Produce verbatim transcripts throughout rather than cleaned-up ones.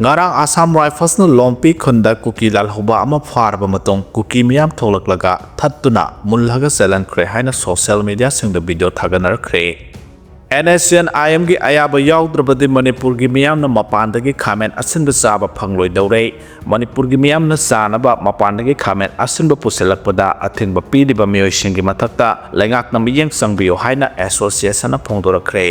ꯉꯔꯥꯡ ꯑꯁꯥꯝ ꯔꯥꯏꯐꯜꯁꯅ ꯂꯣꯝꯄꯤ ꯈꯨꯟꯗ ꯀꯨꯀꯤ ꯂꯥꯜꯍꯧꯕ ꯑꯃ ꯐꯥꯔꯕ ꯃꯇꯨꯡ ꯀꯨꯀꯤ ꯃꯤꯌꯥꯝ ꯊꯣꯛꯂꯛꯂꯒ ꯊꯠꯇꯨꯅ ꯃꯨꯜꯂꯒ ꯆꯦꯜꯍꯟꯈ꯭ꯔꯦ ꯍꯥꯏꯅ ꯁꯣꯁꯤꯌꯦꯜ ꯃꯤꯗꯤꯌꯥꯁꯤꯡꯗ ꯚꯤꯗꯤꯑꯣ ꯊꯥꯒꯠꯅꯔꯛꯈ꯭ꯔꯦ꯫ ꯑꯦꯟ ꯑꯦꯁ ꯑꯦꯟ ꯑꯥꯏ ꯑꯦꯝꯒꯤ ꯑꯌꯥꯕ ꯌꯥꯎꯗ꯭ꯔꯕꯗꯤ ꯃꯅꯤꯄꯨꯔꯒꯤ ꯃꯤꯌꯥꯝꯅ ꯃꯄꯥꯟꯗꯒꯤ ꯈꯥꯃꯦꯟ ꯑꯁꯤꯟꯕ ꯆꯥꯕ ꯐꯪꯂꯣꯏꯗꯧꯔꯦ꯫ ꯃꯅꯤꯄꯨꯔꯒꯤ ꯃꯤꯌꯥꯝꯅ ꯆꯥꯅꯕ ꯃꯄꯥꯟꯗꯒꯤ ꯈꯥꯃꯦꯟ ꯑꯁꯤꯟꯕ ꯄꯨꯁꯤꯜꯂꯛꯄꯗ ꯑꯊꯤꯡꯕ ꯄꯤꯔꯤꯕ ꯃꯤꯑꯣꯏꯁꯤꯡꯒꯤ ꯃꯊꯛꯇ ꯂꯩꯉꯥꯛꯅ ꯃꯤꯠꯌꯦꯡ ꯆꯪꯕꯤꯌꯨ ꯍꯥꯏꯅ ꯑꯦꯁꯣꯁꯤꯌꯦꯁꯟꯅ ꯐꯣꯡꯗꯣꯔꯛꯈ꯭ꯔꯦ꯫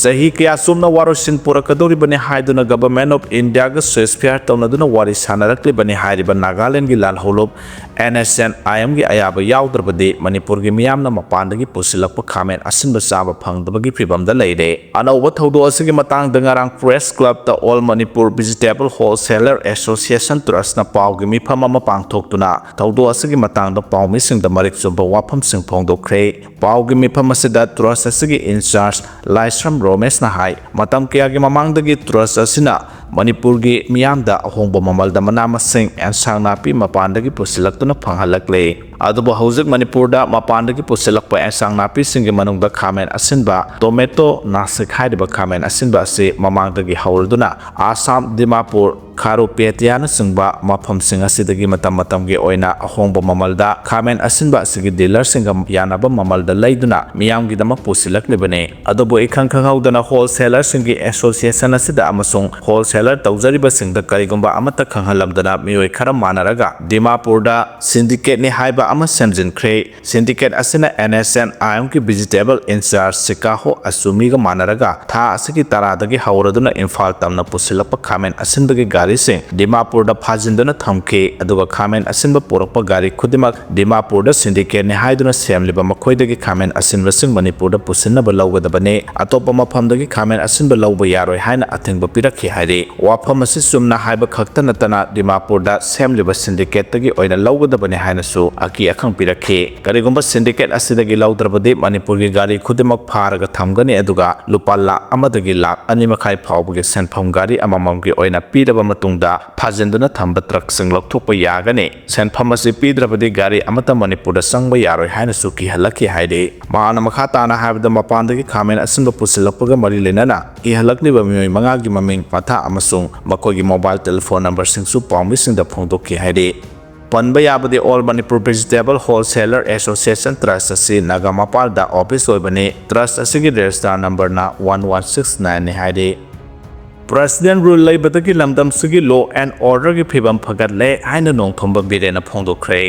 ꯆꯍꯤ ꯀꯌꯥ ꯆꯨꯝꯅ ꯋꯥꯔꯣꯏꯁꯤꯟ ꯄꯨꯔꯛꯀꯗꯧꯔꯤꯕꯅꯤ ꯍꯥꯏꯗꯨꯅ ꯒꯚꯔꯟꯃꯦꯟ ꯑꯣꯐ ꯏꯟꯗꯤꯌꯥꯒ ꯁꯤꯖꯐꯌꯥꯔ ꯇꯧꯅꯗꯨꯅ ꯋꯥꯔꯤ ꯁꯥꯟꯅꯔꯛꯂꯤꯕꯅꯤ ꯍꯥꯏꯔꯤꯕ ꯅꯥꯒꯥꯂꯦꯟꯒꯤ ꯂꯥꯜꯍꯧꯂꯨꯞ ꯑꯦꯟ ꯑꯦꯁ ꯑꯦꯟ ꯑꯥꯏ ꯑꯦꯝꯒꯤ ꯑꯌꯥꯕ ꯌꯥꯎꯗ꯭ꯔꯕꯗꯤ ꯃꯅꯤꯄꯨꯔꯒꯤ ꯃꯤꯌꯥꯝꯅ ꯃꯄꯥꯟꯗꯒꯤ ꯄꯨꯁꯤꯜꯂꯛꯄ ꯈꯥꯃꯦꯟ ꯑꯁꯤꯟꯕ ꯆꯥꯕ ꯐꯪꯗꯕꯒꯤ ꯐꯤꯚꯝꯗ ꯂꯩꯔꯦ꯫ ꯑꯅꯧꯕ ꯊꯧꯗꯣꯛ ꯑꯁꯤꯒꯤ ꯃꯇꯥꯡꯗ ꯉꯔꯥꯡ ꯄ꯭ꯔꯦꯁ ꯀ꯭ꯂꯕꯇ all Manipur vegetable wholesaler association ꯇ꯭ꯔꯁꯅ ꯄꯥꯎꯒꯤ ꯃꯤꯐꯝ ꯑꯃ ꯄꯥꯡꯊꯣꯛꯇꯨꯅ ꯊꯧꯗꯣꯛ ꯑꯁꯤꯒꯤ ꯃꯇꯥꯡꯗ ꯄꯥꯎꯃꯤꯁꯤꯡꯗ ꯃꯔꯤꯛ ꯆꯨꯝꯕ ꯋꯥꯐꯝꯁꯤꯡ ꯐꯣꯡꯗꯣꯛꯈ꯭ꯔꯦ꯫ ꯄꯥꯎꯒꯤ ꯃꯤꯐꯝ ꯑꯁꯤꯗ ꯇ꯭ꯔꯁ ꯑꯁꯤꯒꯤ ꯏꯟꯆꯥꯔꯖ ꯂꯥꯏꯁ꯭ꯔꯝ ꯔꯣꯃꯦꯁꯅ ꯍꯥꯏ, ꯃꯇꯝ ꯀꯌꯥꯒꯤ ꯃꯃꯥꯡꯗꯒꯤ ꯇ꯭ꯔꯁ ꯑꯁꯤꯅ ꯃꯅꯤꯄꯨꯔꯒꯤ ꯃꯤꯌꯥꯝꯗ ꯑꯍꯣꯡꯕ ꯃꯃꯜꯗ ꯃꯅꯥ ꯃꯁꯤꯡ, ꯑꯦꯟꯁꯥꯡ ꯅꯥꯄꯤ ꯃꯄꯥꯟꯗꯒꯤ ꯄꯨꯁꯤꯜꯂꯛꯇꯨꯅ ꯐꯪꯍꯜꯂꯛꯂꯦ꯫ ꯑꯗꯨꯕꯨ ꯍꯧꯖꯤꯛ ꯃꯅꯤꯄꯨꯔꯗ ꯃꯄꯥꯟꯗꯒꯤ ꯄꯨꯁꯤꯜꯂꯛꯄ ꯑꯦꯟꯁꯥꯡ ꯅꯥꯄꯤꯁꯤꯡꯒꯤ ꯃꯅꯨꯡꯗ ꯈꯥꯃꯦꯟ ꯑꯁꯤꯟꯕ, ꯇꯣꯃꯦꯇꯣ ꯅꯥꯁꯤꯛ ꯍꯥꯏꯔꯤꯕ ꯈꯥꯃꯦꯟ ꯑꯁꯤꯟꯕ ꯑꯁꯤ ꯃꯃꯥꯡꯗꯒꯤ ꯍꯧꯔꯗꯨꯅ ꯑꯁꯥꯝ, ꯗꯤꯃꯥꯄꯨꯔ, ꯈꯥꯔꯨꯄꯦꯇꯤꯌꯥꯅꯆꯤꯡꯕ ꯃꯐꯝꯁꯤꯡ ꯑꯁꯤꯗꯒꯤ ꯃꯇꯝ ꯃꯇꯝꯒꯤ ꯑꯣꯏꯅ ꯑꯍꯣꯡꯕ ꯃꯃꯜꯗ ꯈꯥꯃꯦꯟ ꯑꯁꯤꯟꯕ ꯑꯁꯤꯒꯤ ꯗꯤꯂꯔꯁꯤꯡꯒ ꯌꯥꯅꯕ ꯃꯃꯜꯗ ꯂꯩꯗꯨꯅ ꯃꯤꯌꯥꯝꯒꯤꯗꯃꯛ ꯄꯨꯁꯤꯜꯂꯛꯂꯤꯕꯅꯤ꯫ ꯑꯗꯨꯕꯨ ꯏꯈꯪ ꯈꯪꯍꯧꯗꯅ ꯍꯣꯜꯁꯦꯂꯔꯁꯤꯡꯒꯤ ꯑꯦꯁꯣꯁꯤꯌꯦꯁꯟ ꯑꯁꯤꯗ ꯑꯃꯁꯨꯡ ꯍꯣꯜꯁꯦꯂꯔ ꯇꯧꯖꯔꯤꯕꯁꯤꯡꯗ ꯀꯔꯤꯒꯨꯝꯕ ꯑꯃꯠꯇ ꯈꯪꯍꯜꯂꯝꯗꯅ ꯃꯤꯑꯣꯏ ꯈꯔ ꯃꯥꯟꯅꯔꯒ ꯗꯤꯃꯥꯄꯨꯔꯗ ꯁꯤꯟꯗꯤꯀꯦꯠꯅꯤ ꯍꯥꯏꯕ ꯑꯃ ꯁꯦꯝꯖꯤꯟꯈ꯭ꯔꯦ꯫ ꯁꯤꯟꯗꯤꯀꯦꯠ ꯑꯁꯤꯅ ꯑꯦꯟ ꯑꯦꯁ ꯑꯦꯟ ꯑꯥꯏ ꯑꯦꯝꯒꯤ ꯚꯤꯖꯤꯇꯦꯕꯜ ꯏꯟꯆꯥꯔꯖ ꯁꯤꯀꯥꯍꯣ ꯑꯆꯨꯃꯤꯒ ꯃꯥꯟꯅꯔꯒ ꯊꯥ ꯑꯁꯤꯒꯤ ꯇꯔꯥꯗꯒꯤ ꯍꯧꯔꯗꯨꯅ ꯏꯝꯐꯥꯜ ꯇꯝꯅ ꯄꯨꯁꯤꯜꯂꯛꯄ ꯈꯥꯃꯦꯟ ꯑꯁꯤꯟꯕꯒꯤ ꯒꯥꯔꯤꯁꯤꯡ ꯗꯤꯃꯥꯄꯨꯔꯗ ꯐꯥꯖꯤꯟꯗꯨꯅ ꯊꯝꯈꯤ꯫ ꯑꯗꯨꯒ ꯈꯥꯃꯦꯟ ꯑꯁꯤꯟꯕ ꯄꯨꯔꯛꯄ ꯒꯥꯔꯤ ꯈꯨꯗꯤꯡꯃꯛ ꯗꯤꯃꯥꯄꯨꯔꯗ ꯁꯤꯟꯗꯤꯀꯦꯠꯅꯤ ꯍꯥꯏꯗꯨꯅ ꯁꯦꯝꯂꯤꯕ ꯃꯈꯣꯏꯗꯒꯤ ꯈꯥꯃꯦꯟ ꯑꯁꯤꯟꯕꯁꯤꯡ ꯃꯅꯤꯄꯨꯔꯗ ꯄꯨꯁꯤꯟꯅꯕ ꯂꯧꯒꯗꯕꯅꯤ꯫ ꯑꯇꯣꯞꯄ ꯃꯐꯝꯗꯒꯤ ꯈꯥꯃꯦꯟ ꯑꯁꯤꯟꯕ ꯂꯧꯕ ꯌꯥꯔꯣꯏ ꯍꯥꯏꯅ ꯑꯊꯤꯡꯕ ꯄꯤꯔꯛꯈꯤ ꯍꯥꯏꯔꯤ꯫ ꯋꯥꯐꯝ ꯑꯁꯤ ꯆꯨꯝꯅ ꯍꯥꯏꯕ ꯈꯛꯇ ꯅꯠꯇꯅ ꯗꯤꯃꯥꯄꯨꯔꯗ ꯁꯦꯝꯂꯤꯕ ꯁꯤꯟꯗꯤꯀꯦꯠꯇꯒꯤ ꯑꯣꯏꯅ ꯂꯧꯒꯗꯕꯅꯤ ꯍꯥꯏꯅꯁꯨ ꯑꯀꯤ ꯑꯈꯪ ꯄꯤꯔꯛꯈꯤ꯫ ꯀꯔꯤꯒꯨꯝꯕ ꯁꯤꯟꯗꯤꯀꯦꯠ ꯑꯁꯤꯗꯒꯤ ꯂꯧꯗ꯭ꯔꯕꯗꯤ ꯃꯅꯤꯄꯨꯔꯒꯤ ꯒꯥꯔꯤ ꯈꯨꯗꯤꯡꯃꯛ ꯐꯥꯔꯒ ꯊꯝꯒꯅꯤ, ꯑꯗꯨꯒ ꯂꯨꯄꯥ ꯂꯥꯈ ꯑꯃꯗꯒꯤ ꯂꯥꯈ ꯑꯅꯤ ꯃꯈꯥꯏ ꯐꯥꯎꯕꯒꯤ ꯁꯦꯟꯐꯝ ꯒꯥꯔꯤ ꯑꯃꯃꯝꯒꯤ ꯑꯣꯏꯅ ꯄꯤꯔꯕ ꯃꯇꯨꯡꯗ ꯐꯥꯖꯤꯟꯗꯨꯅ ꯊꯝꯕ ꯇ꯭ꯔꯛꯁꯤꯡ ꯂꯧꯊꯣꯛꯄ ꯌꯥꯒꯅꯤ꯫ ꯁꯦꯟꯐꯝ ꯑꯁꯤ ꯄꯤꯗ꯭ꯔꯕꯗꯤ ꯒꯥꯔꯤ ꯑꯃꯠꯇ ꯃꯅꯤꯄꯨꯔꯗ ꯆꯪꯕ ꯌꯥꯔꯣꯏ ꯍꯥꯏꯅꯁꯨ ꯀꯤꯍꯜꯂꯛꯈꯤ ꯍꯥꯏꯔꯤ꯫ ꯃꯍꯥꯛꯅ ꯃꯈꯥ ꯇꯥꯅ ꯍꯥꯏꯕꯗ ꯃꯄꯥꯟꯗꯒꯤ ꯈꯥꯃꯦꯟ ꯑꯁꯤꯟꯕ ꯄꯨꯁꯤꯜꯂꯛꯄꯒ ꯃꯔꯤ ꯂꯩꯅꯅ ꯀꯤꯍꯜꯂꯛꯂꯤꯕ ꯃꯤꯑꯣꯏ ꯃꯉꯥꯒꯤ ꯃꯃꯤꯡ ꯃꯊꯥ ꯑꯃꯁꯨꯡ ꯃꯈꯣꯏꯒꯤ ꯃꯣꯕꯥꯏꯜ ꯇꯦꯂꯤꯐꯣꯟ ꯅꯝꯕꯔꯁꯤꯡꯁꯨ ꯄꯥꯎꯃꯤꯁꯤꯡꯗ ꯐꯣꯡꯗꯣꯛꯈꯤ ꯍꯥꯏꯔꯤ꯫ ꯄꯟꯕ ꯌꯥꯕꯗꯤ All Manipur Vegetable Wholesaler Association Trust ꯑꯁꯤ ꯅꯥꯒꯥ ꯃꯄꯥꯜꯗ ꯑꯣꯐꯤꯁ ꯑꯣꯏꯕꯅꯤ꯫ ꯇ꯭ꯔꯁ ꯑꯁꯤꯒꯤ ꯔꯦꯖꯤꯁꯇꯥꯔ ꯅꯝꯕꯔꯅ ꯋꯥꯟ ꯋꯥꯟ ꯁꯤꯛꯁ ꯅꯥꯏꯟꯅꯤ ꯍꯥꯏꯔꯤ꯫ ꯄ꯭ꯔꯦꯁꯤꯗꯦꯟ ꯔꯨꯜ ꯂꯩꯕꯗꯒꯤ ꯂꯝꯗꯝꯁꯤꯒꯤ ꯂꯣ ꯑꯦꯟ ꯑꯣꯔꯗꯔꯒꯤ ꯐꯤꯕꯝ ꯐꯒꯠꯂꯦ ꯍꯥꯏꯅ ꯅꯣꯡꯊꯣꯝꯕꯝ ꯕꯤꯔꯦꯟꯅ ꯐꯣꯡꯗꯣꯛꯈ꯭ꯔꯦ꯫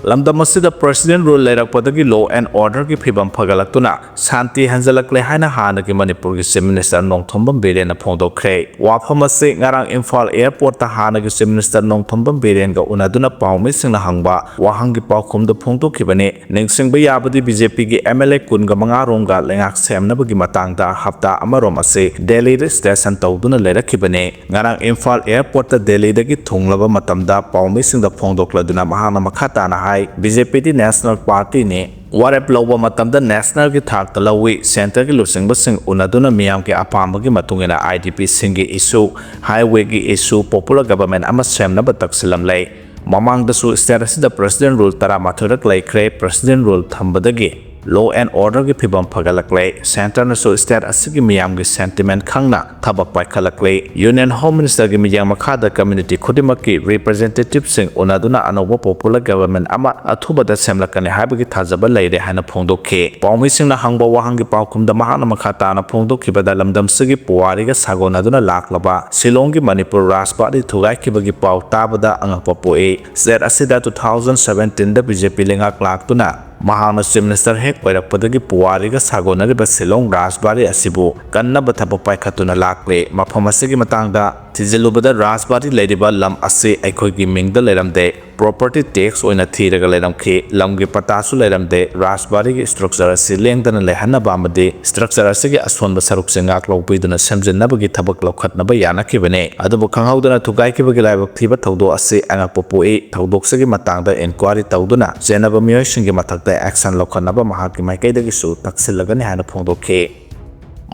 ꯂꯝꯗꯝ ꯑꯁꯤꯗ ꯄ꯭ꯔꯦꯁꯤꯗꯦꯟ ꯔꯨꯜ ꯂꯩꯔꯛꯄꯗꯒꯤ ꯂꯣ ꯑꯦꯟ ꯑꯣꯔꯗꯔꯒꯤ ꯐꯤꯕꯝ ꯐꯒꯠꯂꯛꯇꯨꯅ ꯁꯥꯟꯇꯤ ꯍꯟꯖꯤꯜꯂꯛꯂꯦ ꯍꯥꯏꯅ ꯍꯥꯟꯅꯒꯤ ꯃꯅꯤꯄꯨꯔꯒꯤ ꯆꯤꯐ ꯃꯤꯅꯤꯁꯇꯔ ꯅꯣꯡꯊꯣꯝꯕꯝ ꯕꯤꯔꯦꯟꯅ ꯐꯣꯡꯗꯣꯛꯈ꯭ꯔꯦ꯫ ꯋꯥꯐꯝ ꯑꯁꯤ ꯉꯔꯥꯡ ꯏꯝꯐꯥꯜ ꯑꯦꯌꯔꯄꯣꯔꯠꯇ ꯍꯥꯟꯅꯒꯤ ꯆꯤꯐ ꯃꯤꯅꯤꯁꯇꯔ ꯅꯣꯡꯊꯣꯝꯕꯝ ꯕꯤꯔꯦꯟꯒ ꯎꯅꯗꯨꯅ ꯄꯥꯎꯃꯤꯁꯤꯡꯅ ꯍꯪꯕ ꯋꯥꯍꯪꯒꯤ ꯄꯥꯎꯈꯨꯝꯗ ꯐꯣꯡꯗꯣꯛꯈꯤꯕꯅꯤ꯫ ꯅꯤꯡꯁꯤꯡꯕ ꯌꯥꯕꯗꯤ, ꯕꯤ ꯖꯦ ꯄꯤꯒꯤ ꯑꯦꯝ ꯑꯦꯜ ꯑꯦ ꯀꯨꯟꯒ ꯃꯉꯥ ꯔꯣꯝꯒ ꯂꯩꯉꯥꯛ ꯁꯦꯝꯅꯕꯒꯤ ꯃꯇꯥꯡꯗ ꯍꯞꯇꯥ ꯑꯃꯔꯣꯝ ꯑꯁꯤ ꯗꯦꯜꯂꯤꯗ ꯁ꯭ꯇꯦꯁꯟ ꯇꯧꯗꯨꯅ ꯂꯩꯔꯛꯈꯤꯕꯅꯤ꯫ ꯉꯔꯥꯡ ꯏꯝꯐꯥꯜ ꯑꯦꯌꯔꯄꯣꯔꯠꯇ ꯗꯦꯜꯂꯤꯗꯒꯤ ꯊꯨꯡꯂꯕ ꯃꯇꯝꯗ ꯄꯥꯎꯃꯤꯁꯤꯡꯗ ꯐꯣꯡꯗꯣꯛꯂꯗꯨꯅ ꯃꯍꯥꯛꯅ ꯃꯈꯥ ꯇꯥꯅ ꯍꯥꯏ, ꯕꯤ ꯖꯦ ꯄꯤꯗꯤ ꯅꯦꯁꯅꯦꯜ ꯄꯥꯔꯇꯤꯅꯤ꯫ ꯋꯥꯔꯦꯞ ꯂꯧꯕ ꯃꯇꯝꯗ ꯅꯦꯁꯅꯦꯜꯒꯤ ꯊꯥꯛꯇ ꯂꯧꯏ꯫ ꯁꯦꯟꯇꯔꯒꯤ ꯂꯨꯆꯤꯡꯕꯁꯤꯡ ꯎꯅꯗꯨꯅ ꯃꯤꯌꯥꯝꯒꯤ ꯑꯄꯥꯝꯕꯒꯤ ꯃꯇꯨꯡ ꯏꯟꯅ ꯑꯥꯏ ꯗꯤ ꯄꯤꯁꯤꯡꯒꯤ ꯏꯁꯨ, ꯍꯥꯏꯋꯦꯒꯤ ꯏꯁꯨ, ꯄꯣꯄꯨꯂꯔ ꯒꯕꯔꯃꯦꯟ ꯑꯃ ꯁꯦꯝꯅꯕ ꯇꯛꯁꯤꯜꯂꯝꯂꯦ꯫ ꯃꯃꯥꯡꯗꯁꯨ ꯁ꯭ꯇꯦꯠ ꯑꯁꯤꯗ ꯄ꯭ꯔꯦꯁꯤꯗꯦꯟ ꯔꯨꯜ ꯇꯔꯥꯃꯥꯊꯣꯏꯔꯛ ꯂꯩꯈ꯭ꯔꯦ꯫ ꯄ꯭ꯔꯦꯁꯤꯗꯦꯟ ꯔꯨꯜ ꯊꯝꯕꯗꯒꯤ ꯂꯣ ꯑꯦꯟ ꯑꯣꯔꯗꯔꯒꯤ ꯐꯤꯕꯝ ꯐꯒꯠꯂꯛꯂꯦ꯫ ꯁꯦꯟꯇꯔꯅꯁꯨ ꯁ꯭ꯇꯦꯠ ꯑꯁꯤꯒꯤ ꯃꯤꯌꯥꯝꯒꯤ ꯁꯦꯟꯇꯤꯃꯦꯟ ꯈꯪꯅ ꯊꯕꯛ ꯄꯥꯏꯈꯠꯂꯛꯂꯦ꯫ ꯌꯨꯅꯤꯌꯟ ꯍꯣꯝ ꯃꯤꯅꯤꯁꯇꯔꯒꯤ ꯃꯤꯠꯌꯦꯡ ꯃꯈꯥꯗ ꯀꯝꯃ꯭ꯌꯨꯅꯤꯇꯤ ꯈꯨꯗꯤꯡꯃꯛꯀꯤ ꯔꯤꯄ꯭ꯔꯖꯦꯟꯇꯦꯇꯤꯚꯁꯤꯡ ꯎꯅꯗꯨꯅ ꯑꯅꯧꯕ ꯄꯣꯄꯨꯂꯔ ꯒꯕꯔꯃꯦꯟ ꯑꯃ ꯑꯊꯨꯕꯗ ꯁꯦꯝꯂꯛꯀꯅꯤ ꯍꯥꯏꯕꯒꯤ ꯊꯥꯖꯕ ꯂꯩꯔꯦ ꯍꯥꯏꯅ ꯐꯣꯡꯗꯣꯛꯈꯤ꯫ ꯄꯥꯎꯃꯤꯁꯤꯡꯅ ꯍꯪꯕ ꯋꯥꯍꯪꯒꯤ ꯄꯥꯎꯈꯨꯝꯗ ꯃꯍꯥꯛꯅ ꯃꯈꯥ ꯇꯥꯅ ꯐꯣꯡꯗꯣꯛꯈꯤꯕꯗ, ꯂꯝꯗꯝꯁꯤꯒꯤ ꯄꯨꯋꯥꯔꯤꯒ ꯁꯥꯒꯣꯟꯅꯗꯨꯅ ꯂꯥꯛꯂꯕ ꯁꯤꯂꯣꯡꯒꯤ ꯃꯅꯤꯄꯨꯔ ꯔꯥꯖꯕꯥꯔꯤ ꯊꯨꯒꯥꯏꯈꯤꯕꯒꯤ ꯄꯥꯎ ꯇꯥꯕꯗ ꯑꯉꯛꯄ ꯄꯣꯛꯏ꯫ ꯁ꯭ꯇꯦꯠ ꯑꯁꯤꯗ ꯇꯨ ꯊꯥꯎꯖꯟ ꯁꯕꯦꯟꯇꯤꯟꯗ ꯕꯤ ꯖꯦ ꯄꯤ ꯂꯩꯉꯥꯛ ꯂꯥꯛꯇꯨꯅ ꯃꯍꯥꯛꯅ ꯆꯤꯐ ꯃꯤꯅꯤꯁꯇꯔ ꯍꯦꯛ ꯑꯣꯏꯔꯛꯄꯗꯒꯤ ꯄꯨꯋꯥꯔꯤꯒ ꯁꯥꯒꯣꯟꯅꯔꯤꯕ ꯁꯤꯂꯣꯡ ꯔꯥꯖꯕꯥꯔꯤ ꯑꯁꯤꯕꯨ ꯀꯟꯅꯕ ꯊꯕꯛ ꯄꯥꯏꯈꯠꯇꯨꯅ ꯂꯥꯛꯂꯦ꯫ ꯃꯐꯝ ꯑꯁꯤꯒꯤ ꯃꯇꯥꯡꯗ ꯊꯤꯖꯤꯜꯂꯨꯕꯗ ꯔꯥꯖꯕꯥꯔꯤ ꯂꯩꯔꯤꯕ ꯂꯝ ꯑꯁꯤ ꯑꯩꯈꯣꯏꯒꯤ ꯃꯤꯡꯗ ꯂꯩꯔꯝꯗꯦ, ꯄ꯭ꯔꯣꯄꯔꯇꯤ ꯇꯦꯛꯁ ꯑꯣꯏꯅ ꯊꯤꯔꯒ ꯂꯩꯔꯝꯈꯤ꯫ ꯂꯝꯒꯤ ꯄꯇꯥꯁꯨ ꯂꯩꯔꯝꯗꯦ꯫ ꯔꯥꯖꯕꯥꯔꯤꯒꯤ ꯁ꯭ꯇ꯭ꯔꯛꯆꯔ ꯑꯁꯤ ꯂꯦꯡꯗꯅ ꯂꯩꯍꯟꯅꯕ ꯑꯃꯗꯤ ꯁ꯭ꯇ꯭ꯔꯛꯆꯔ ꯑꯁꯤꯒꯤ ꯑꯁꯣꯟꯕ ꯁꯔꯨꯛꯁꯤꯡ ꯉꯥꯛ ꯂꯧꯕꯤꯗꯨꯅ ꯁꯦꯝꯖꯤꯟꯅꯕꯒꯤ ꯊꯕꯛ ꯂꯧꯈꯠꯅꯕ ꯌꯥꯅꯈꯤꯕꯅꯤ꯫ ꯑꯗꯨꯕꯨ ꯈꯪꯍꯧꯗꯅ ꯊꯨꯒꯥꯏꯈꯤꯕꯒꯤ ꯂꯥꯏꯕꯛ ꯊꯤꯕ ꯊꯧꯗꯣꯛ ꯑꯁꯤ ꯑꯉꯛꯄ ꯄꯣꯛꯏ꯫ ꯊꯧꯗꯣꯛꯁꯤꯒꯤ ꯃꯇꯥꯡꯗ ꯏꯟꯀ꯭ꯋꯥꯔꯤ ꯇꯧꯗꯨꯅ ꯆꯦꯟꯅꯕ ꯃꯤꯑꯣꯏꯁꯤꯡꯒꯤ ꯃꯊꯛꯇ ꯑꯦꯛꯁꯟ ꯂꯧꯈꯠꯅꯕ ꯃꯍꯥꯛꯀꯤ ꯃꯥꯏꯀꯩꯗꯒꯤꯁꯨ ꯇꯛꯁꯤꯜꯂꯒꯅꯤ ꯍꯥꯏꯅ ꯐꯣꯡꯗꯣꯛꯈꯤ꯫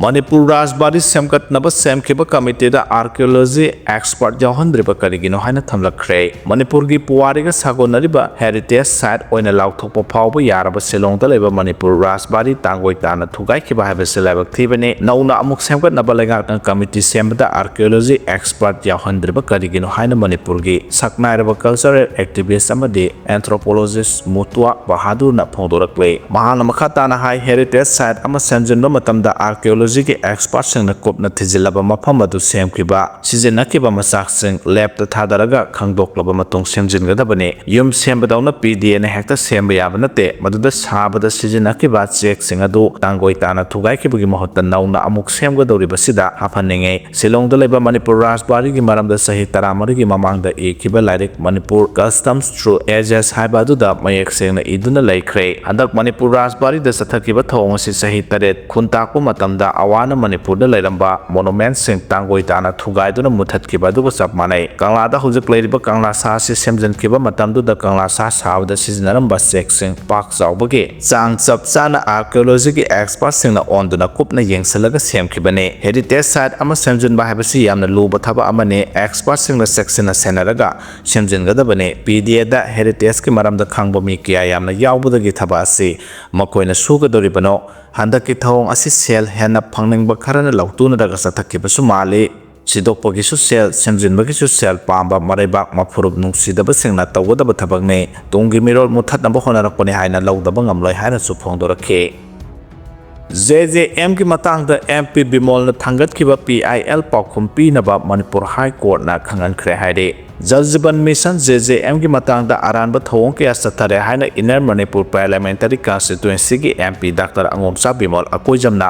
ꯃꯅꯤꯄꯨꯔ ꯔꯥꯖꯕꯥꯔꯤ ꯁꯦꯝꯒꯠꯅꯕ ꯁꯦꯝꯈꯤꯕ ꯀꯃꯤꯇꯤꯗ archaeology expert ꯌꯥꯎꯍꯟꯗ꯭ꯔꯤꯕ ꯀꯔꯤꯒꯤꯅꯣ ꯍꯥꯏꯅ ꯊꯝꯂꯛꯈ꯭ꯔꯦ꯫ ꯃꯅꯤꯄꯨꯔꯒꯤ ꯄꯨꯋꯥꯔꯤꯒ ꯁꯥꯒꯣꯟꯅꯔꯤꯕ heritage site ꯑꯣꯏꯅ ꯂꯥꯎꯊꯣꯛꯄ ꯐꯥꯎꯕ ꯌꯥꯔꯕ ꯁꯤꯂꯣꯡꯗ ꯂꯩꯕ ꯃꯅꯤꯄꯨꯔ ꯔꯥꯖꯕꯥꯔꯤ ꯇꯥꯡꯒꯣꯏ ꯇꯥꯅ ꯊꯨꯒꯥꯏꯈꯤꯕ ꯍꯥꯏꯕꯁꯤ ꯂꯥꯏꯕꯛ ꯊꯤꯕꯅꯤ꯫ ꯅꯧꯅ ꯑꯃꯨꯛ ꯁꯦꯝꯒꯠꯅꯕ ꯂꯩꯉꯥꯛꯅ ꯀꯃꯤꯇꯤ ꯁꯦꯝꯕꯗ archaeology expert ꯌꯥꯎꯍꯟꯗ꯭ꯔꯤꯕ ꯀꯔꯤꯒꯤꯅꯣ ꯍꯥꯏꯅ ꯃꯅꯤꯄꯨꯔꯒꯤ ꯁꯛꯅꯥꯏꯔꯕ cultural activist ꯑꯃꯗꯤ anthropologist ꯃꯨꯇ꯭ꯋꯥ ꯕꯍꯥꯗꯨꯔꯅ ꯐꯣꯡꯗꯣꯔꯛꯂꯤ꯫ ꯃꯍꯥꯛꯅ ꯃꯈꯥ ꯇꯥꯅ ꯍꯥꯏ, heritage site ꯑꯃ ꯁꯦꯝꯖꯤꯟꯕ ꯃꯇꯝꯗ archaeology ꯒꯤ expert ꯁꯤꯡꯅ ꯀꯨꯞꯅ ꯊꯤꯖꯤꯜꯂꯕ ꯃꯐꯝ ꯑꯗꯨ ꯁꯦꯝꯈꯤꯕ, ꯁꯤꯖꯤꯟꯅꯈꯤꯕ ꯃꯆꯥꯛꯁꯤꯡ lab ꯇ ꯊꯥꯗꯔꯒ ꯈꯪꯗꯣꯛꯂꯕ ꯃꯇꯨꯡ ꯁꯦꯝꯖꯤꯟꯒꯗꯕꯅꯤ꯫ ꯌꯨꯝ ꯁꯦꯝꯕꯗꯧꯅ P D A ꯅ ꯍꯦꯛꯇ ꯁꯦꯝꯕ ꯌꯥꯕ ꯅꯠꯇꯦ꯫ ꯃꯗꯨꯗ ꯁꯥꯕꯗ ꯁꯤꯖꯤꯟꯅꯈꯤꯕ ꯆꯦꯛꯁꯤꯡ ꯑꯗꯨ ꯇꯥꯡꯒꯣꯏ ꯇꯥꯅ ꯊꯨꯒꯥꯏꯈꯤꯕꯒꯤ ꯃꯍꯨꯠꯇ ꯅꯧꯅ ꯑꯃꯨꯛ ꯁꯦꯝꯒꯗꯧꯔꯤꯕꯁꯤꯗ ꯍꯥꯞꯍꯟꯅꯤꯡꯉꯤ꯫ ꯁꯤꯂꯣꯡꯗ ꯂꯩꯕ ꯃꯅꯤꯄꯨꯔ ꯔꯥꯖꯕꯥꯔꯤꯒꯤ ꯃꯔꯝꯗ ꯆꯍꯤ ꯇꯔꯥꯃꯔꯤꯒꯤ ꯃꯃꯥꯡꯗ ꯏꯈꯤꯕ ꯂꯥꯏꯔꯤꯛ Manipur Customs Through Ages ꯍꯥꯏꯕ ꯑꯗꯨꯗ ꯃꯌꯦꯛ ꯁꯦꯡꯅ ꯏꯗꯨꯅ ꯂꯩꯈ꯭ꯔꯦ꯫ ꯍꯟꯗꯛ ꯃꯅꯤꯄꯨꯔ ꯔꯥꯖꯕꯥꯔꯤꯗ ꯆꯠꯊꯈꯤꯕ ꯊꯧꯑꯣꯡ ꯑꯁꯤ ꯆꯍꯤ ꯇꯔꯦꯠ ꯈꯨꯟꯇꯥꯛꯄ ꯃꯇꯝꯗ ꯑꯋꯥꯅ ꯃꯅꯤꯄꯨꯔꯗ ꯂꯩꯔꯝꯕ monument ꯁꯤꯡ ꯇꯥꯡꯒꯣꯏ ꯇꯥꯅ ꯊꯨꯒꯥꯏꯗꯨꯅ ꯃꯨꯊꯠꯈꯤꯕ ꯑꯗꯨꯒ ꯆꯞ ꯃꯥꯟꯅꯩ꯫ ꯀꯪꯂꯥꯗ ꯍꯧꯖꯤꯛ ꯂꯩꯔꯤꯕ ꯀꯪꯂꯥ ꯁꯥ ꯑꯁꯤ ꯁꯦꯝꯖꯤꯟꯈꯤꯕ ꯃꯇꯝꯗꯨꯗ ꯀꯪꯂꯥ ꯁꯥ ꯁꯥꯕꯗ ꯁꯤꯖꯤꯟꯅꯔꯝꯕ ꯆꯦꯛꯁꯤꯡ ꯄꯥꯛ ꯆꯥꯎꯕꯒꯤ ꯆꯥꯡ ꯆꯞ ꯆꯥꯅ archaeology ꯒꯤ expert ꯁꯤꯡꯅ ꯑꯣꯟꯗꯨꯅ ꯀꯨꯞꯅ ꯌꯦꯡꯁꯤꯜꯂꯒ ꯁꯦꯝꯈꯤꯕꯅꯤ꯫ Heritage site ꯑꯃ ꯁꯦꯝꯖꯤꯟꯕ ꯍꯥꯏꯕꯁꯤ ꯌꯥꯝꯅ ꯂꯨꯕ ꯊꯕꯛ ꯑꯃꯅꯤ꯫ Expert ꯁꯤꯡꯅ ꯆꯦꯛꯁꯤꯟꯅ ꯁꯦꯟꯅꯔꯒ ꯁꯦꯝꯖꯤꯟꯒꯗꯕꯅꯤ꯫ P D A the heritage ꯀꯤ ꯃꯔꯝꯗ ꯈꯪꯕ ꯃꯤ ꯀꯌꯥ ꯌꯥꯝꯅ ꯌꯥꯎꯕꯗꯒꯤ ꯊꯕꯛ ꯑꯁꯤ ꯃꯈꯣꯏꯅ ꯁꯨꯒꯗꯧꯔꯤꯕꯅꯣ? ꯍꯟꯗꯛꯀꯤ ꯊꯧꯑꯣꯡ ꯑꯁꯤ ꯁꯦꯜ ꯍꯦꯟꯅ ꯐꯪꯅꯤꯡꯕ ꯈꯔꯅ ꯂꯧꯇꯨꯅꯔꯒ ꯆꯠꯊꯈꯤꯕꯁꯨ ꯃꯥꯜꯂꯤ꯫ ꯁꯤꯗꯣꯛꯄꯒꯤꯁꯨ ꯁꯦꯜ, ꯁꯦꯝꯖꯤꯟꯕꯒꯤꯁꯨ ꯁꯦꯜ ꯄꯥꯝꯕ ꯃꯔꯩꯕꯥꯛ ꯃꯐꯨꯔꯨꯞ ꯅꯨꯡꯁꯤꯗꯕꯁꯤꯡꯅ ꯇꯧꯒꯗꯕ ꯊꯕꯛꯅꯤ꯫ ꯇꯨꯡꯒꯤ ꯃꯤꯔꯣꯜ ꯃꯨꯊꯠꯅꯕ ꯍꯣꯠꯅꯔꯛꯄꯅꯤ ꯍꯥꯏꯅ ꯂꯧꯗꯕ ꯉꯝꯂꯣꯏ ꯍꯥꯏꯅꯁꯨ ꯐꯣꯡꯗꯣꯔꯛꯈꯤ꯫ J J M ꯒꯤ ꯃꯇꯥꯡꯗ M P ꯕꯤꯃꯣꯜꯅ ꯊꯥꯡꯒꯠꯈꯤꯕ P I L ꯄꯥꯎꯈꯨꯝ ꯄꯤꯅꯕ ꯃꯅꯤꯄꯨꯔ High Court ꯅ ꯈꯪꯍꯟꯈ꯭ꯔꯦ ꯍꯥꯏꯔꯤ꯫ ꯖꯜ ꯖꯤꯕꯟ ꯃꯤꯁꯟ, J J M ꯒꯤ ꯃꯇꯥꯡꯗ ꯑꯔꯥꯟꯕ ꯊꯧꯑꯣꯡ ꯀꯌꯥ ꯆꯠꯊꯔꯦ ꯍꯥꯏꯅ Inner Manipur Parliamentary Constituency ꯒꯤ M P Doctor ꯑꯉꯣꯝꯆꯥ Bimol ꯑꯀꯣꯏꯖꯝꯅ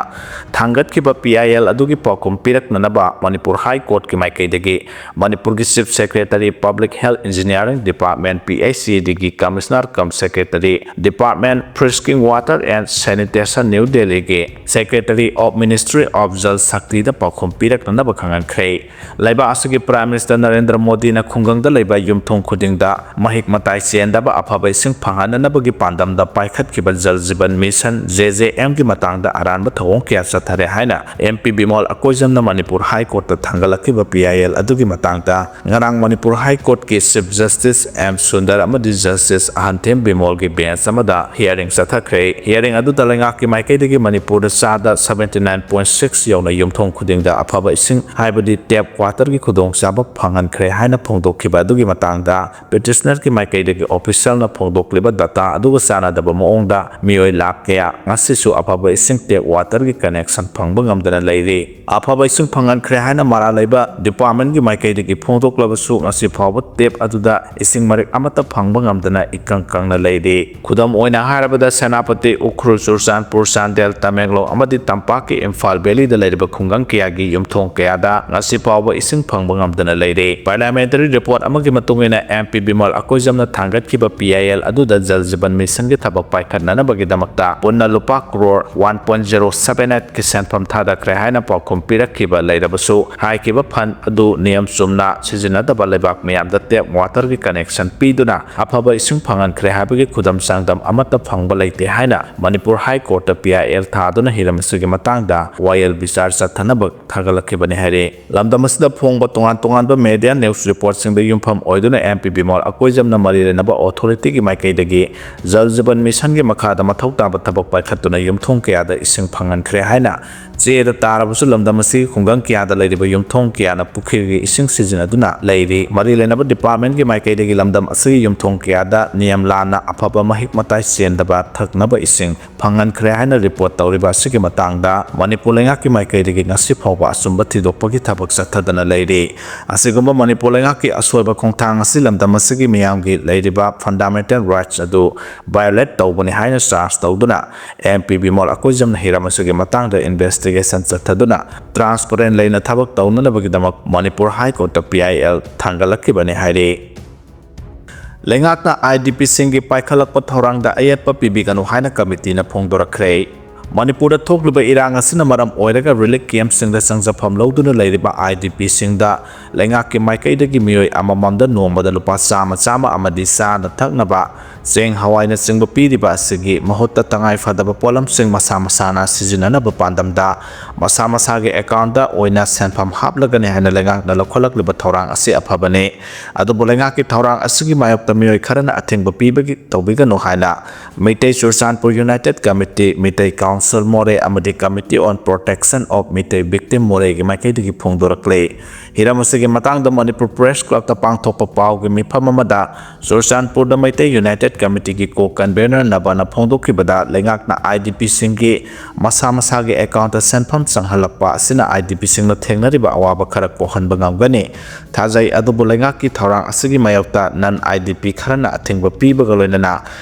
ꯊꯥꯡꯒꯠꯈꯤꯕ P I L ꯑꯗꯨꯒꯤ ꯄꯥꯎꯈꯨꯝ ꯄꯤꯔꯛꯅꯅꯕ ꯃꯅꯤꯄꯨꯔ High Court ꯀꯤ ꯃꯥꯏꯀꯩꯗꯒꯤ ꯃꯅꯤꯄꯨꯔꯒꯤ Chief Secretary, Public Health Engineering Department, P H E D ꯒꯤ Commissioner cum Secretary, Department Frisking Water and Sanitation, New Delhi ꯒꯤ Secretary of Ministry of Jal Shakti ꯗ ꯄꯥꯎꯈꯨꯝ ꯄꯤꯔꯛꯅꯅꯕ ꯈꯪꯍꯟꯈ꯭ꯔꯦ꯫ ꯂꯩꯕꯥꯛ ꯑꯁꯤꯒꯤ Prime Minister ꯅꯔꯦꯟꯗ꯭ꯔ ꯃꯣꯗꯤꯅ ꯈꯨꯡꯒꯪꯗ ꯂꯩꯕ ꯌꯨꯝꯊꯣꯡ ꯈꯨꯗꯤꯡꯗ ꯃꯍꯤꯛ ꯃꯇꯥꯏ ꯆꯦꯟꯗꯕ ꯑꯐꯕ ꯏꯁꯤꯡ ꯐꯪꯍꯟꯅꯅꯕꯒꯤ ꯄꯥꯟꯗꯝꯗ ꯄꯥꯏꯈꯠꯈꯤꯕ ꯖꯜ ꯖꯤꯕꯟ ꯃꯤꯁꯟ, JJM, ꯒꯤ ꯃꯇꯥꯡꯗ ꯑꯔꯥꯟꯕ ꯊꯧꯑꯣꯡ ꯀꯌꯥ ꯆꯠꯊꯔꯦ ꯍꯥꯏꯅ MP Bimol ꯑꯀꯣꯏꯖꯝꯅ Manipur High Court ꯇ ꯊꯥꯡꯒꯠꯂꯛꯈꯤꯕ PIL ꯑꯗꯨꯒꯤ ꯃꯇꯥꯡꯗ ꯉꯔꯥꯡ ꯃꯅꯤꯄꯨꯔ High Court ꯀꯤ Chief Justice M ꯁꯨꯟꯗꯔ ꯑꯃꯗꯤ Justice ꯑꯍꯟꯊꯦꯝ ꯕꯤꯃꯣꯜꯒꯤ bench ꯑꯃꯗ hearing ꯆꯠꯊꯈ꯭ꯔꯦ꯫ Hearing ꯑꯗꯨꯗ ꯂꯩꯉꯥꯛꯀꯤ ꯃꯥꯏꯀꯩꯗꯒꯤ ꯃꯅꯤꯄꯨꯔꯗ ꯆꯥꯗ seventy nine point six ꯌꯧꯅ ꯌꯨꯝꯊꯣꯡ ꯈꯨꯗꯤꯡꯗ ꯑꯐꯕ ꯏꯁꯤꯡ, ꯍꯥꯏꯕꯗꯤ tap water ꯒꯤ ꯈꯨꯗꯣꯡꯆꯥꯕ ꯐꯪꯍꯟꯈ꯭ꯔꯦ ꯍꯥꯏꯅ ꯐꯣꯡꯗꯣꯛꯈꯤꯕ ꯑꯗꯨꯒꯤ ꯃꯇꯥꯡꯗ petitioner ꯒꯤ ꯃꯥꯏꯀꯩꯗꯒꯤ official ꯅ ꯐꯣꯡꯗꯣꯛꯂꯤꯕ data ꯑꯗꯨꯒ ꯆꯥꯟꯅꯗꯕ ꯃꯑꯣꯡꯗ ꯃꯤꯑꯣꯏ ꯂꯥꯈ ꯀꯌꯥ ꯉꯁꯤꯁꯨ ꯑꯐꯕ ꯏꯁꯤꯡ tap water ꯒꯤ connection ꯐꯪꯕ ꯉꯝꯗꯅ ꯂꯩꯔꯤ꯫ ꯑꯐꯕ ꯏꯁꯤꯡ ꯐꯪꯍꯟꯈ꯭ꯔꯦ ꯍꯥꯏꯅ ꯃꯔꯥꯜ ꯂꯩꯕ department ꯀꯤ ꯃꯥꯏꯀꯩꯗꯒꯤ ꯐꯣꯡꯗꯣꯛꯂꯕꯁꯨ ꯉꯁꯤ ꯐꯥꯎꯕ tap ꯑꯗꯨꯗ ꯏꯁꯤꯡ ꯃꯔꯤꯛ ꯑꯃꯠꯇ ꯐꯪꯕ ꯉꯝꯗꯅ ꯏꯀꯪ ꯀꯪꯅ ꯂꯩꯔꯤ꯫ ꯈꯨꯗꯝ ꯑꯣꯏꯅ ꯍꯥꯏꯔꯕꯗ ꯁꯦꯅꯥꯄꯇꯤ, ꯎꯈ꯭ꯔꯨꯜ, ꯆꯨꯔꯆꯥꯟꯄꯨꯔ, ꯆꯥꯟꯗꯦꯜ, ꯇꯃꯦꯡꯂꯣꯡ ꯑꯃꯗꯤ ꯇꯝꯄꯥꯛꯀꯤ ꯏꯝꯐꯥꯜ valley ꯗ ꯂꯩꯔꯤꯕ ꯈꯨꯡꯒꯪ ꯀꯌꯥꯒꯤ ꯌꯨꯝꯊꯣꯡ ꯀꯌꯥꯗ ꯉꯁꯤ ꯐꯥꯎꯕ ꯏꯁꯤꯡ ꯐꯪꯕ ꯉꯝꯗꯅ ꯂꯩꯔꯤ꯫ Parliamentary report ꯑꯃꯒꯤ ꯃꯇꯨꯡ ꯏꯟꯅ MP ꯕꯤꯃꯜ ꯑꯀꯣꯏꯖꯝꯅ ꯊꯥꯡꯒꯠꯈꯤꯕ PIL ꯑꯗꯨꯗ ꯖꯜ ꯖꯤꯕꯟ ꯃꯤꯁꯟꯒꯤ ꯊꯕꯛ ꯄꯥꯏꯈꯠꯅꯅꯕꯒꯤꯗꯃꯛꯇ ꯄꯨꯟꯅ ꯂꯨꯄꯥ crore one point zero seven eight ꯀꯤ ꯁꯦꯟꯐꯝ ꯊꯥꯗꯈ꯭ꯔꯦ ꯍꯥꯏꯅ ꯄꯥꯎꯈꯨꯝ ꯄꯤꯔꯛꯈꯤꯕ ꯂꯩꯔꯕꯁꯨ, ꯍꯥꯏꯈꯤꯕ fund ꯑꯗꯨ ꯅꯤꯌꯝ ꯆꯨꯝꯅ ꯁꯤꯖꯤꯟꯅꯗꯕ ꯂꯩꯕꯥꯛ ꯃꯤꯌꯥꯝꯗ tap water ꯒꯤ connection ꯄꯤꯗꯨꯅ ꯑꯐꯕ ꯏꯁꯤꯡ ꯐꯪꯍꯟꯈ꯭ꯔꯦ ꯍꯥꯏꯕꯒꯤ ꯈꯨꯗꯝ ꯆꯥꯡꯗꯝ ꯑꯃꯠꯇ ꯐꯪꯕ ꯂꯩꯇꯦ ꯍꯥꯏꯅ ꯃꯅꯤꯄꯨꯔ High Court ꯇ PIL ꯊꯥꯗꯨꯅ ꯍꯤꯔꯝ ꯑꯁꯤꯒꯤ ꯃꯇꯥꯡꯗ ꯋꯥꯌꯦꯜ ꯕꯤꯆꯥꯔ ꯆꯠꯊꯅꯕ ꯊꯥꯒꯠꯂꯛꯈꯤꯕꯅꯤ ꯍꯥꯏꯔꯤ꯫ ꯂꯝꯗꯝ ꯑꯁꯤꯗ ꯐꯣꯡꯕ ꯇꯣꯉꯥꯟ ꯇꯣꯉꯥꯟꯕ media news report ꯁꯤꯡꯗ ꯌꯨꯝꯐꯝ ꯑꯣꯏꯗꯨꯅ MP ꯕꯤꯃꯣꯜ ꯑꯀꯣꯏꯖꯝꯅ ꯃꯔꯤ ꯂꯩꯅꯕ authority ꯒꯤ ꯃꯥꯏꯀꯩꯗꯒꯤ ꯖꯜ ꯖꯤꯕꯟ ꯃꯤꯁꯟꯒꯤ ꯃꯈꯥꯗ ꯃꯊꯧ ꯇꯥꯕ ꯊꯕꯛ ꯄꯥꯏꯈꯠꯇꯨꯅ ꯌꯨꯝꯊꯣꯡ ꯀꯌꯥꯗ ꯏꯁꯤꯡ ꯐꯪꯍꯟꯈ꯭ꯔꯦ ꯍꯥꯏꯅ ꯆꯦꯗ ꯇꯥꯔꯕꯁꯨ, ꯂꯝꯗꯝ ꯑꯁꯤꯒꯤ ꯈꯨꯡꯒꯪ ꯀꯌꯥꯗ ꯂꯩꯔꯤꯕ ꯌꯨꯝꯊꯣꯡ ꯀꯌꯥꯅ ꯄꯨꯈ꯭ꯔꯤꯒꯤ ꯏꯁꯤꯡ ꯁꯤꯖꯤꯟꯅꯗꯨꯅ ꯂꯩꯔꯤ꯫ ꯃꯔꯤ ꯂꯩꯅꯕ department ꯀꯤ ꯃꯥꯏꯀꯩꯗꯒꯤ ꯂꯝꯗꯝ ꯑꯁꯤꯒꯤ ꯌꯨꯝꯊꯣꯡ ꯀꯌꯥꯗ ꯅꯤꯌꯝ ꯂꯥꯟꯅ ꯑꯐꯕ ꯃꯍꯤꯛ ꯃꯇꯥꯏ ꯆꯦꯟꯗꯕ ꯊꯛꯅꯕ ꯏꯁꯤꯡ ꯐꯪꯍꯟꯈ꯭ꯔꯦ ꯍꯥꯏꯅ report ꯇꯧꯔꯤꯕ ꯑꯁꯤꯒꯤ ꯃꯇꯥꯡꯗ ꯃꯅꯤꯄꯨꯔ ꯂꯩꯉꯥꯛꯀꯤ ꯃꯥꯏꯀꯩꯗꯒꯤ ꯉꯁꯤ ꯐꯥꯎꯕ ꯑꯆꯨꯝꯕ ꯊꯤꯗꯣꯛꯄꯒꯤ ꯊꯕꯛ ꯆꯠꯊꯗꯅ ꯂꯩꯔꯤ꯫ ꯑꯁꯤꯒꯨꯝꯕ ꯃꯅꯤꯄꯨꯔ ꯂꯩꯉꯥꯛꯀꯤ ꯑꯁꯣꯏꯕ ꯈꯣꯡꯊꯥꯡ ꯑꯁꯤ ꯂꯝꯗꯝ ꯑꯁꯤꯒꯤ ꯃꯤꯌꯥꯝꯒꯤ ꯂꯩꯔꯤꯕ fundamental rights ꯑꯗꯨ violate ꯇꯧꯕꯅꯤ ꯍꯥꯏꯅ charge ꯇꯧꯗꯨꯅ MP ꯕꯤꯃꯣꯜ ꯑꯀꯣꯏꯖꯝꯅ ꯍꯤꯔꯝ ꯑꯁꯤꯒꯤ ꯃꯇꯥꯡꯗ investigation ꯆꯠꯊꯗꯨꯅ transparent ꯂꯩꯅ ꯊꯕꯛ ꯇꯧꯅꯅꯕꯒꯤꯗꯃꯛ ꯃꯅꯤꯄꯨꯔ High Court ꯇ PIL ꯊꯥꯡꯒꯠꯂꯛꯈꯤꯕꯅꯤ ꯍꯥꯏꯔꯤ꯫ ꯂꯩꯉꯥꯛꯅ IDP ꯁꯤꯡꯒꯤ ꯄꯥꯏꯈꯠꯂꯛꯄ ꯊꯧꯔꯥꯡꯗ ꯑꯌꯦꯠꯄ ꯄꯤꯕꯤꯒꯅꯨ ꯍꯥꯏꯅ committee ꯅ ꯐꯣꯡꯗꯣꯔꯛꯈ꯭ꯔꯦ꯫ ꯃꯅꯤꯄꯨꯔꯗ ꯊꯣꯛꯂꯤꯕ ꯏꯔꯥꯡ ꯑꯁꯤꯅ ꯃꯔꯝ ꯑꯣꯏꯔꯒ relief camp ꯁꯤꯡꯗ ꯆꯪꯖꯐꯝ ꯂꯧꯗꯨꯅ ꯂꯩꯔꯤꯕ IDP ꯁꯤꯡꯗ ꯂꯩꯉꯥꯛꯀꯤ ꯃꯥꯏꯀꯩꯗꯒꯤ ꯃꯤꯑꯣꯏ ꯑꯃꯃꯝꯗ ꯅꯣꯡꯃꯗ ꯂꯨꯄꯥ ꯆꯥꯝꯃ ꯆꯥꯝꯃ ꯑꯃꯗꯤ ꯆꯥꯅ ꯊꯛꯅꯕ ꯆꯦꯡ ꯍꯋꯥꯏꯅꯆꯤꯡꯕ ꯄꯤꯔꯤꯕ ꯑꯁꯤꯒꯤ ꯃꯍꯨꯠꯇ ꯇꯉꯥꯏ ꯐꯗꯕ ꯄꯣꯠꯂꯝꯁꯤꯡ ꯃꯁꯥ ꯃꯁꯥꯅ ꯁꯤꯖꯤꯟꯅꯅꯕ ꯄꯥꯟꯗꯝꯗ ꯃꯁꯥ ꯃꯁꯥꯒꯤ account ꯇ ꯑꯣꯏꯅ ꯁꯦꯟꯐꯝ ꯍꯥꯞꯂꯒꯅꯤ ꯍꯥꯏꯅ ꯂꯩꯉꯥꯛꯅ ꯂꯧꯈꯠꯂꯛꯂꯤꯕ ꯊꯧꯔꯥꯡ ꯑꯁꯤ ꯑꯐꯕꯅꯤ꯫ ꯑꯗꯨꯕꯨ ꯂꯩꯉꯥꯛꯀꯤ ꯊꯧꯔꯥꯡ ꯑꯁꯤꯒꯤ ꯃꯥꯌꯣꯛꯇ ꯃꯤꯑꯣꯏ ꯈꯔꯅ ꯑꯊꯤꯡꯕ ꯄꯤꯕꯒꯤ ꯇꯧꯕꯤꯒꯅꯨ ꯍꯥꯏꯅ Meitei Churachandpur United Committee, Meitei Council ꯃꯣꯔꯦ ꯑꯃꯗꯤ Committee on Protection of Meitei Victim ꯃꯣꯔꯦꯒꯤ ꯃꯥꯏꯀꯩꯗꯒꯤ ꯐꯣꯡꯗꯣꯔꯛꯂꯤ꯫ ꯍꯤꯔꯝ ꯑꯁꯤꯒꯤ ꯃꯇꯥꯡꯗ ꯃꯅꯤꯄꯨꯔ Press Club ꯇ ꯄꯥꯡꯊꯣꯛꯄ ꯄꯥꯎꯒꯤ ꯃꯤꯐꯝ ꯑꯃꯗ ꯆꯨꯔꯆꯥꯟꯄꯨꯔꯗ ꯃꯩꯇꯩ United Committee ꯒꯤ co convenor ꯅꯕꯅ ꯐꯣꯡꯗꯣꯛꯈꯤꯕꯗ, ꯂꯩꯉꯥꯛꯅ IDP ꯁꯤꯡꯒꯤ ꯃꯁꯥ ꯃꯁꯥꯒꯤ account ꯇ ꯁꯦꯟꯐꯝ ꯆꯪꯍꯜꯂꯛꯄ ꯑꯁꯤꯅ IDP ꯁꯤꯡꯅ ꯊꯦꯡꯅꯔꯤꯕ ꯑꯋꯥꯕ ꯈꯔ ꯀꯣꯛꯍꯟꯕ ꯉꯝꯒꯅꯤ ꯊꯥꯖꯩ꯫ ꯑꯗꯨꯕꯨ ꯂꯩꯉꯥꯛꯀꯤ ꯊꯧꯔꯥꯡ ꯑꯁꯤꯒꯤ ꯃꯥꯌꯣꯛꯇ non IDP ꯈꯔꯅ ꯑꯊꯤꯡꯕ ꯄꯤꯕꯒ ꯂꯣꯏꯅꯅ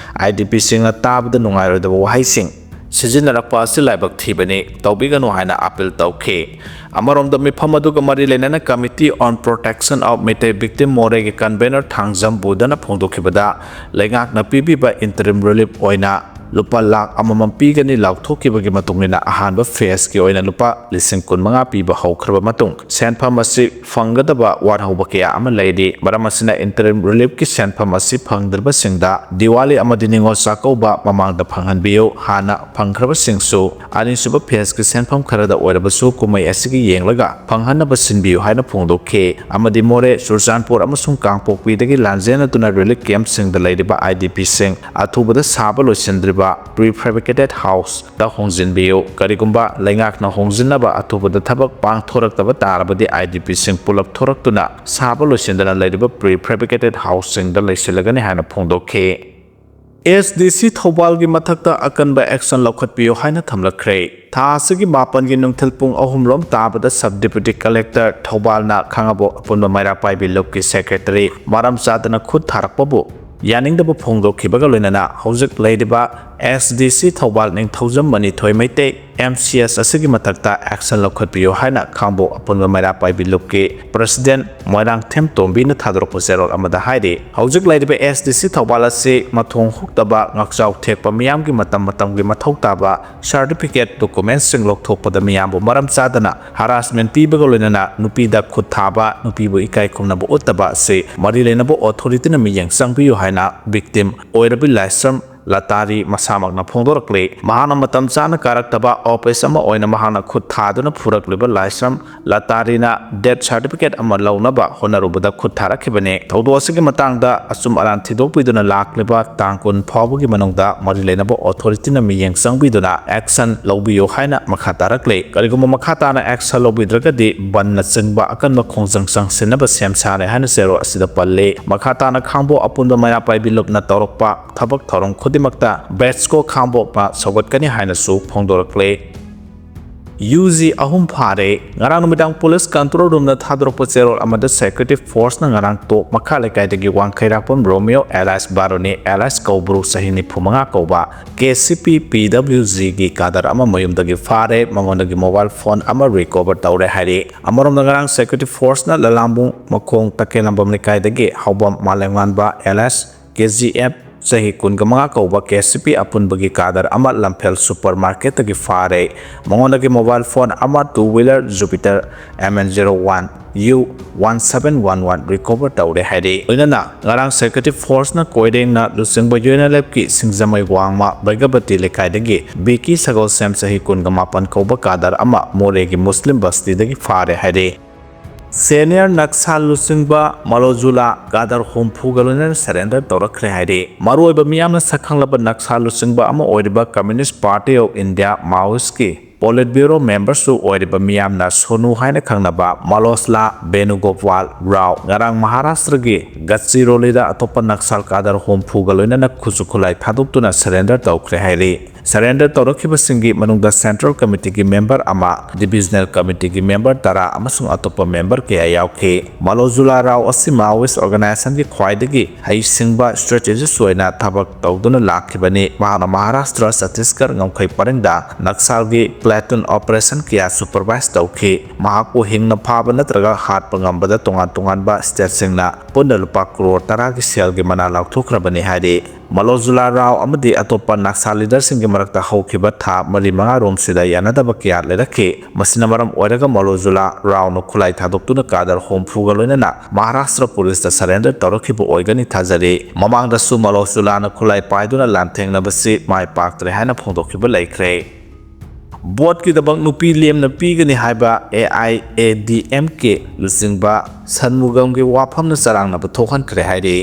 IDP ꯁꯤꯡꯅ ꯇꯥꯕꯗ ꯅꯨꯡꯉꯥꯏꯔꯣꯏꯗꯕ ꯋꯥꯍꯩꯁꯤꯡ ꯁꯤꯖꯤꯟꯅꯔꯛꯄ ꯑꯁꯤ ꯂꯥꯏꯕꯛ ꯊꯤꯕꯅꯤ, ꯇꯧꯕꯤꯒꯅꯨ ꯍꯥꯏꯅ appeal ꯇꯧꯈꯤ꯫ ꯑꯃꯔꯣꯝꯗ, ꯃꯤꯐꯝ ꯑꯗꯨꯒ ꯃꯔꯤ ꯂꯩꯅꯅ Committee on Protection of Meitei Victim ꯃꯣꯔꯦꯒꯤ convenor ꯊꯥꯡꯖꯝ ꯕꯨꯙꯅ ꯐꯣꯡꯗꯣꯛꯈꯤꯕꯗ, ꯂꯩꯉꯥꯛꯅ ꯄꯤꯕꯤꯕ interim relief ꯑꯣꯏꯅ ꯂꯨꯄꯥ ꯂꯥꯈ ꯑꯃꯃꯝ ꯄꯤꯒꯅꯤ ꯂꯥꯎꯊꯣꯛꯈꯤꯕꯒꯤ ꯃꯇꯨꯡ ꯏꯟꯅ, ꯑꯍꯥꯟꯕ phase ꯀꯤ ꯑꯣꯏꯅ ꯂꯨꯄꯥ ꯂꯤꯁꯤꯡ ꯀꯨꯟꯃꯉꯥ ꯄꯤꯕ ꯍꯧꯈ꯭ꯔꯕ ꯃꯇꯨꯡ, ꯁꯦꯟꯐꯝ ꯑꯁꯤ ꯐꯪꯒꯗꯕ ꯋꯥꯠꯍꯧꯕ ꯀꯌꯥ ꯑꯃ ꯂꯩꯔꯤ꯫ ꯃꯔꯝ ꯑꯁꯤꯅ, interim relief ꯀꯤ ꯁꯦꯟꯐꯝ ꯑꯁꯤ ꯐꯪꯗ꯭ꯔꯤꯕꯁꯤꯡꯗ ꯗꯤꯋꯥꯂꯤ ꯑꯃꯗꯤ ꯅꯤꯉꯣꯜ ꯆꯥꯛꯀꯧꯕ ꯃꯃꯥꯡꯗ ꯐꯪꯍꯟꯕꯤꯌꯨ꯫ ꯍꯥꯟꯅ ꯐꯪꯈ꯭ꯔꯕꯁꯤꯡꯁꯨ ꯑꯅꯤꯁꯨꯕ phase ꯀꯤ ꯁꯦꯟꯐꯝ ꯈꯔꯗ ꯑꯣꯏꯔꯕꯁꯨ ꯀꯨꯝꯍꯩ ꯑꯁꯤꯒꯤ ꯌꯦꯡꯂꯒ ꯐꯪꯍꯟꯅꯕ ꯁꯤꯟꯕꯤꯌꯨ ꯍꯥꯏꯅ ꯐꯣꯡꯗꯣꯛꯈꯤ꯫ ꯑꯃꯗꯤ ꯃꯣꯔꯦ, ꯆꯨꯔꯆꯥꯟꯄꯨꯔ ꯑꯃꯁꯨꯡ ꯀꯥꯡꯄꯣꯛꯄꯤꯗꯒꯤ ꯂꯥꯟꯖꯦꯟꯅꯗꯨꯅ relief camp ꯁꯤꯡꯗ ꯂꯩꯔꯤꯕ IDP ꯁꯤꯡ ꯑꯊꯨꯕꯗ ꯁꯥꯕ ꯂꯣꯏꯁꯤꯟꯗ꯭ꯔꯤꯕ prefabricated house ꯇ ꯍꯣꯡꯖꯤꯟꯕꯤꯌꯨ꯫ ꯀꯔꯤꯒꯨꯝꯕ ꯂꯩꯉꯥꯛꯅ ꯍꯣꯡꯖꯤꯟꯅꯕ ꯑꯊꯨꯕꯗ ꯊꯕꯛ ꯄꯥꯡꯊꯣꯔꯛꯇꯕ ꯇꯥꯔꯕꯗꯤ, IDP ꯁꯤꯡ ꯄꯨꯂꯞ ꯊꯣꯔꯛꯇꯨꯅ ꯁꯥꯕ ꯂꯣꯏꯁꯤꯟꯗꯅ ꯂꯩꯔꯤꯕ prefabricated house ꯁꯤꯡꯗ ꯂꯩꯁꯤꯜꯂꯒꯅꯤ ꯍꯥꯏꯅ ꯐꯣꯡꯗꯣꯛꯈꯤ꯫ SDC ꯊꯧꯕꯥꯜꯒꯤ ꯃꯊꯛꯇ ꯑꯀꯟꯕ action ꯂꯧꯈꯠꯄꯤꯌꯨ ꯍꯥꯏꯅ ꯊꯝꯂꯛꯈ꯭ꯔꯦ꯫ ꯊꯥ ꯑꯁꯤꯒꯤ ꯃꯥꯄꯟꯒꯤ ꯅꯨꯡꯊꯤꯜ ꯄꯨꯡ ꯑꯍꯨꯝ ꯔꯣꯝ ꯇꯥꯕꯗ Sub Deputy Collector ꯊꯧꯕꯥꯜꯅ ꯈꯥꯉꯕꯣꯛ ꯑꯄꯨꯟꯕ ꯃꯩꯔꯥ ꯄꯥꯏꯕꯤ ꯂꯨꯞꯀꯤ secretary ꯃꯔꯝ ꯆꯥꯗꯅ ꯈꯨꯠ ꯊꯥꯔꯛꯄꯕꯨ ꯌꯥꯅꯤꯡꯗꯕ ꯐꯣꯡꯗꯣꯛꯈꯤꯕꯒ ꯂꯣꯏꯅꯅ ꯍꯧꯖꯤꯛ ꯂꯩꯔꯤꯕ ꯑꯦꯁ ꯗꯤ ꯁꯤ ꯊꯧꯕꯥꯜ ꯅꯤꯡꯊꯧꯖꯝ ꯃꯅꯤꯊꯣꯏ ꯃꯩꯇꯩ ꯑꯦꯝ ꯁꯤ ꯑꯦꯁ ꯑꯁꯤꯒꯤ ꯃꯊꯛꯇ action ꯂꯧꯈꯠꯄꯤꯌꯨ ꯍꯥꯏꯅ ꯈꯥꯡꯕꯣꯛ ꯑꯄꯨꯟꯕ ꯃꯩꯔꯥ ꯄꯥꯏꯕꯤ ꯂꯨꯞꯀꯤ president ꯃꯣꯏꯔꯥꯡꯊꯦꯝ ꯇꯣꯝꯕꯤꯅ ꯊꯥꯗꯣꯔꯛꯄ ꯆꯦꯔꯣꯜ ꯑꯃꯗ ꯍꯥꯏꯔꯤ, ꯍꯧꯖꯤꯛ ꯂꯩꯔꯤꯕ ꯑꯦꯁ ꯗꯤ ꯁꯤ ꯊꯧꯕꯥꯜ ꯑꯁꯤ ꯃꯊꯣꯡ ꯍꯨꯛꯇꯕ, ꯉꯥꯛꯆꯥꯎ ꯊꯦꯛꯄ, ꯃꯤꯌꯥꯝꯒꯤ ꯃꯇꯝ ꯃꯇꯝꯒꯤ ꯃꯊꯧ ꯇꯥꯕ certificate documentsꯁꯤꯡ ꯂꯧꯊꯣꯛꯄꯗ ꯃꯤꯌꯥꯝꯕꯨ ꯃꯔꯝ ꯆꯥꯗꯅ harassment ꯄꯤꯕꯒ ꯂꯣꯏꯅꯅ ꯅꯨꯄꯤꯗ ꯈꯨꯠ ꯊꯥꯕ, ꯅꯨꯄꯤꯕꯨ ꯏꯀꯥꯏ ꯈꯨꯝꯅꯕ ꯎꯠꯇꯕ ꯑꯁꯤ ꯃꯔꯤ ꯂꯩꯅꯕ authorityꯅ ꯃꯤꯠꯌꯦꯡ ꯆꯪꯕꯤꯌꯨ ꯍꯥꯏꯅ victim ꯑꯣꯏꯔꯕꯤ ꯂꯥꯏꯁ꯭ꯔꯝ ꯂꯇꯥꯔꯤ ꯃꯁꯥꯃꯛꯅ ꯐꯣꯡꯗꯣꯔꯛꯂꯤ꯫ ꯃꯍꯥꯛꯅ ꯃꯇꯝ ꯆꯥꯅ ꯀꯥꯔꯛꯇꯕ ꯑꯣꯐꯤꯁ ꯑꯃ ꯑꯣꯏꯅ ꯃꯍꯥꯛꯅ ꯈꯨꯠ ꯊꯥꯗꯨꯅ ꯐꯨꯔꯛꯂꯤꯕ ꯂꯥꯏꯁ꯭ꯔꯝ ꯂꯇꯥꯔꯤꯅ death certificate ꯑꯃ ꯂꯧꯅꯕ ꯍꯣꯠꯅꯔꯨꯕꯗ ꯈꯨꯠ ꯊꯥꯔꯛꯈꯤꯕꯅꯤ꯫ ꯊꯧꯗꯣꯛ ꯑꯁꯤꯒꯤ ꯃꯇꯥꯡꯗ ꯑꯆꯨꯝ ꯑꯔꯥꯟ ꯊꯤꯗꯣꯛꯄꯤꯗꯨꯅ ꯂꯥꯛꯂꯤꯕ ꯇꯥꯡ ꯀꯨꯟ ꯐꯥꯎꯕꯒꯤ ꯃꯅꯨꯡꯗ ꯃꯔꯤ ꯂꯩꯅꯕ authorityꯅ ꯃꯤꯠꯌꯦꯡ ꯆꯪꯕꯤꯗꯨꯅ action ꯂꯧꯕꯤꯌꯨ ꯍꯥꯏꯅ ꯃꯈꯥ ꯇꯥꯔꯛꯂꯤ꯫ ꯀꯔꯤꯒꯨꯝꯕ ꯃꯈꯥ ꯇꯥꯅ action ꯂꯧꯕꯤꯗ꯭ꯔꯒꯗꯤ ꯕꯟꯅꯆꯤꯡꯕ ꯑꯀꯟꯕ ꯈꯣꯡꯖꯪ ꯆꯪꯁꯤꯟꯅꯕ ꯁꯦꯝ ꯁꯥꯔꯦ ꯍꯥꯏꯅ ꯆꯦꯔꯣꯜ ꯑꯁꯤꯗ ꯄꯜꯂꯤ꯫ ꯃꯈꯥ ꯇꯥꯅ ꯈꯥꯡꯕꯣꯛ ꯑꯄꯨꯟꯕ ꯃꯩꯔꯥ ꯄꯥꯏꯕꯤ ꯂꯨꯞꯅ ꯇꯧꯔꯛꯄ ꯊꯕꯛ ꯊꯧꯔꯝ ꯈꯨꯗꯤꯡꯃꯛꯇ BETSCO ꯈꯥꯡꯕꯣꯛꯅ ꯁꯧꯒꯠꯀꯅꯤ ꯍꯥꯏꯅꯁꯨ ꯐꯣꯡꯗꯣꯔꯛꯂꯤ꯫ ꯌꯨ ꯖꯤ ꯑꯍꯨꯝ ꯐꯥꯔꯦ꯫ ꯉꯔꯥꯡ ꯅꯨꯃꯤꯗꯥꯡ police control roomꯅ ꯊꯥꯗꯣꯔꯛꯄ ꯆꯦꯔꯣꯜ ꯑꯃꯗ security forceꯅ ꯉꯔꯥꯡ ꯇꯣꯞ ꯃꯈꯥ ꯂꯩꯀꯥꯏꯗꯒꯤ ꯋꯥꯡꯈꯩꯔꯥꯛꯄꯝ ꯔꯣꯃꯤꯌꯣ alias ꯕꯥꯔꯨꯅꯤ alias ꯀꯧꯕ꯭ꯔꯨ ꯆꯍꯤ ꯅꯤꯐꯨ ꯃꯉꯥ ꯀꯧꯕ ꯀꯦ ꯁꯤ ꯄꯤ ꯄꯤ ꯗꯕ꯭ꯂꯤꯎ ꯖꯤꯒꯤ ꯀꯥꯗꯔ ꯑꯃ ꯃꯌꯨꯝꯗꯒꯤ ꯐꯥꯔꯦ꯫ ꯃꯉꯣꯟꯗꯒꯤ mobile phone ꯑꯃ recover ꯇꯧꯔꯦ ꯍꯥꯏꯔꯤ꯫ ꯑꯃꯔꯣꯝꯗ ꯉꯔꯥꯡ security forceꯅ ꯂꯂꯥꯝꯕꯨꯡ ꯃꯈꯣꯡ ꯇꯈꯦꯜꯂꯝꯕꯝ ꯂꯩꯀꯥꯏꯗꯒꯤ ꯍꯥꯎꯕꯝ ꯃꯥꯂꯦꯝꯉꯥꯟꯕ alias ꯀꯦ ꯖꯤ ꯑꯦꯐ ꯆꯍꯤ ꯀꯨꯟꯒ ꯃꯉꯥ ꯀꯧꯕ ꯀꯦ ꯁꯤ ꯄꯤ ꯑꯄꯨꯟꯕꯒꯤ ꯀꯥꯗꯔ ꯑꯃ ꯂꯝꯐꯦꯜ supermarketꯇꯒꯤ ꯐꯥꯔꯦ꯫ ꯃꯉꯣꯟꯗꯒꯤ mobile phone ꯑꯃ, two wheeler Jupiter M N zero one U one seven one one recover ꯇꯧꯔꯦ ꯍꯥꯏꯔꯤ꯫ ꯂꯣꯏꯅꯅ ꯉꯔꯥꯡ security forceꯅ ꯀꯣꯏꯔꯦꯡꯅ ꯂꯨꯆꯤꯡꯕ ꯌꯨ ꯑꯦꯟ ꯑꯦꯜ ꯑꯦꯐꯀꯤ ꯁꯤꯡꯖꯃꯩ ꯋꯥꯡꯃ ꯕꯩꯒꯕꯇꯤ ꯂꯩꯀꯥꯏꯗꯒꯤ ꯕꯤꯀꯤ ꯁꯒꯣꯜꯁꯦꯝ ꯆꯍꯤ ꯀꯨꯟꯒ ꯃꯥꯄꯟ ꯀꯧꯕ ꯀꯥꯗꯔ ꯑꯃ ꯃꯣꯔꯦꯒꯤ ꯃꯨꯁꯂꯤꯝ ꯕꯁꯇꯤꯗꯒꯤ ꯐꯥꯔꯦ ꯍꯥꯏꯔꯤ꯫ Senior ꯅꯛꯁꯥ ꯂꯨꯆꯤꯡꯕ ꯃꯂꯣꯖꯨꯂꯥ ꯀꯥꯗꯔ ꯍꯨꯝꯐꯨꯒ ꯂꯣꯏꯅꯅ surrender ꯇꯧꯔꯛꯈ꯭ꯔꯦ ꯍꯥꯏꯔꯤ꯫ ꯃꯔꯨꯑꯣꯏꯕ ꯃꯤꯌꯥꯝꯅ ꯁꯛꯈꯪꯂꯕ ꯅꯛꯁꯥ ꯂꯨꯆꯤꯡꯕ ꯑꯃ ꯑꯣꯏꯔꯤꯕ Communist Party of India Maoistꯀꯤ Politburo memberꯁꯨ ꯑꯣꯏꯔꯤꯕ ꯃꯤꯌꯥꯝꯅ ꯁꯣꯅꯨ ꯍꯥꯏꯅ ꯈꯪꯅꯕ ꯃꯂꯣꯖꯂꯥ ꯕꯦꯅꯨꯒꯣꯄꯥꯜ ꯔꯥꯎ ꯉꯔꯥꯡ ꯃꯍꯥꯔꯥꯁꯇ꯭ꯔꯒꯤ ꯒꯗꯆꯤꯔꯣꯂꯤꯗ ꯑꯇꯣꯞꯄ ꯅꯛꯁꯥꯜ ꯀꯥꯗꯔ ꯍꯨꯝꯐꯨꯒ ꯂꯣꯏꯅꯅ ꯈꯨꯠꯁꯨ ꯈꯨꯠꯂꯥꯏ ꯊꯥꯗꯣꯛꯇꯨꯅ surrender ꯇꯧꯈ꯭ꯔꯦ ꯍꯥꯏꯔꯤ꯫ Surrender ꯇꯧꯔꯛꯈꯤꯕꯁꯤꯡꯒꯤ ꯃꯅꯨꯡꯗ Central Committeeꯒꯤ member ꯑꯃ, Divisional Committeeꯒꯤ member ꯇꯔꯥ ꯑꯃꯁꯨꯡ ꯑꯇꯣꯞꯄ member ꯀꯌꯥ ꯌꯥꯎꯈꯤ꯫ ꯃꯂꯣꯖꯨꯂꯥ ꯔꯥꯎ ꯑꯁꯤ Maoist organizationꯒꯤ ꯈ꯭ꯋꯥꯏꯗꯒꯤ ꯍꯩꯁꯤꯡꯕ strategist ꯑꯣꯏꯅ ꯊꯕꯛ ꯇꯧꯗꯨꯅ ꯂꯥꯛꯈꯤꯕꯅꯤ꯫ ꯃꯍꯥꯛꯅ ꯃꯍꯥꯔꯥꯁꯇ꯭ꯔ, ꯆꯇꯤꯁꯒꯔ ꯉꯝꯈꯩ ꯄꯔꯤꯡꯗ ꯅꯛꯁꯜꯒꯤ platoon operation ꯀꯌꯥ supervise ꯇꯧꯈꯤ꯫ ꯃꯍꯥꯛꯄꯨ ꯍꯤꯡꯅ ꯐꯥꯕ ꯅꯠꯇ꯭ꯔꯒ ꯍꯥꯠꯄ ꯉꯝꯕꯗ ꯇꯣꯉꯥꯟ ꯇꯣꯉꯥꯟꯕ stateꯁꯤꯡꯅ ꯄꯨꯟꯅ ꯂꯨꯄꯥ ꯀ꯭ꯔꯣꯔ ꯇꯔꯥꯒꯤ ꯁꯦꯜꯒꯤ ꯃꯅꯥ ꯂꯥꯎꯊꯣꯛꯈ꯭ꯔꯕꯅꯤ ꯍꯥꯏꯔꯤ꯫ ꯃꯂꯣꯖꯨꯂꯥ ꯔꯥꯎ ꯑꯃꯗꯤ ꯑꯇꯣꯞꯄ ꯅꯛꯁꯥ leaderꯁꯤꯡꯒꯤ ꯃꯔꯛꯇ ꯍꯧꯈꯤꯕ ꯊꯥ ꯃꯔꯤ ꯃꯉꯥ ꯔꯣꯝꯁꯤꯗ ꯌꯥꯅꯗꯕ ꯀꯌꯥ ꯂꯩꯔꯛꯈꯤ꯫ ꯃꯁꯤꯅ ꯃꯔꯝ ꯑꯣꯏꯔꯒ ꯃꯂꯣꯖꯨꯂꯥ ꯔꯥꯎꯅ ꯈꯨꯠꯂꯥꯏ ꯊꯥꯗꯣꯛꯇꯨꯅ ꯀꯥꯗꯔ ꯍꯨꯝꯐꯨꯒ ꯂꯣꯏꯅꯅ ꯃꯍꯥꯔꯥꯁꯇ꯭ꯔ ꯄꯨꯂꯤꯁꯇ surrender ꯇꯧꯔꯛꯈꯤꯕ ꯑꯣꯏꯒꯅꯤ ꯊꯥꯖꯔꯤ꯫ ꯃꯃꯥꯡꯗꯁꯨ ꯃꯂꯣꯖꯨꯂꯥꯅ ꯈꯨꯠꯂꯥꯏ ꯄꯥꯏꯗꯨꯅ ꯂꯥꯟꯊꯦꯡꯅꯕꯁꯤ ꯃꯥꯏ ꯄꯥꯛꯇ꯭ꯔꯦ ꯍꯥꯏꯅ ꯐꯣꯡꯗꯣꯛꯈꯤꯕ ꯂꯩꯈ꯭ꯔꯦ꯫ Voteꯀꯤꯗꯃꯛ ꯅꯨꯄꯤ ꯂꯦꯝꯅ ꯄꯤꯒꯅꯤ ꯍꯥꯏꯕ AIADMK ꯂꯨꯆꯤꯡꯕ ꯁꯟꯃꯨꯒꯝꯒꯤ ꯋꯥꯐꯝꯅ ꯆꯔꯥꯡꯅꯕ ꯊꯣꯛꯍꯟꯈ꯭ꯔꯦ ꯍꯥꯏꯔꯤ꯫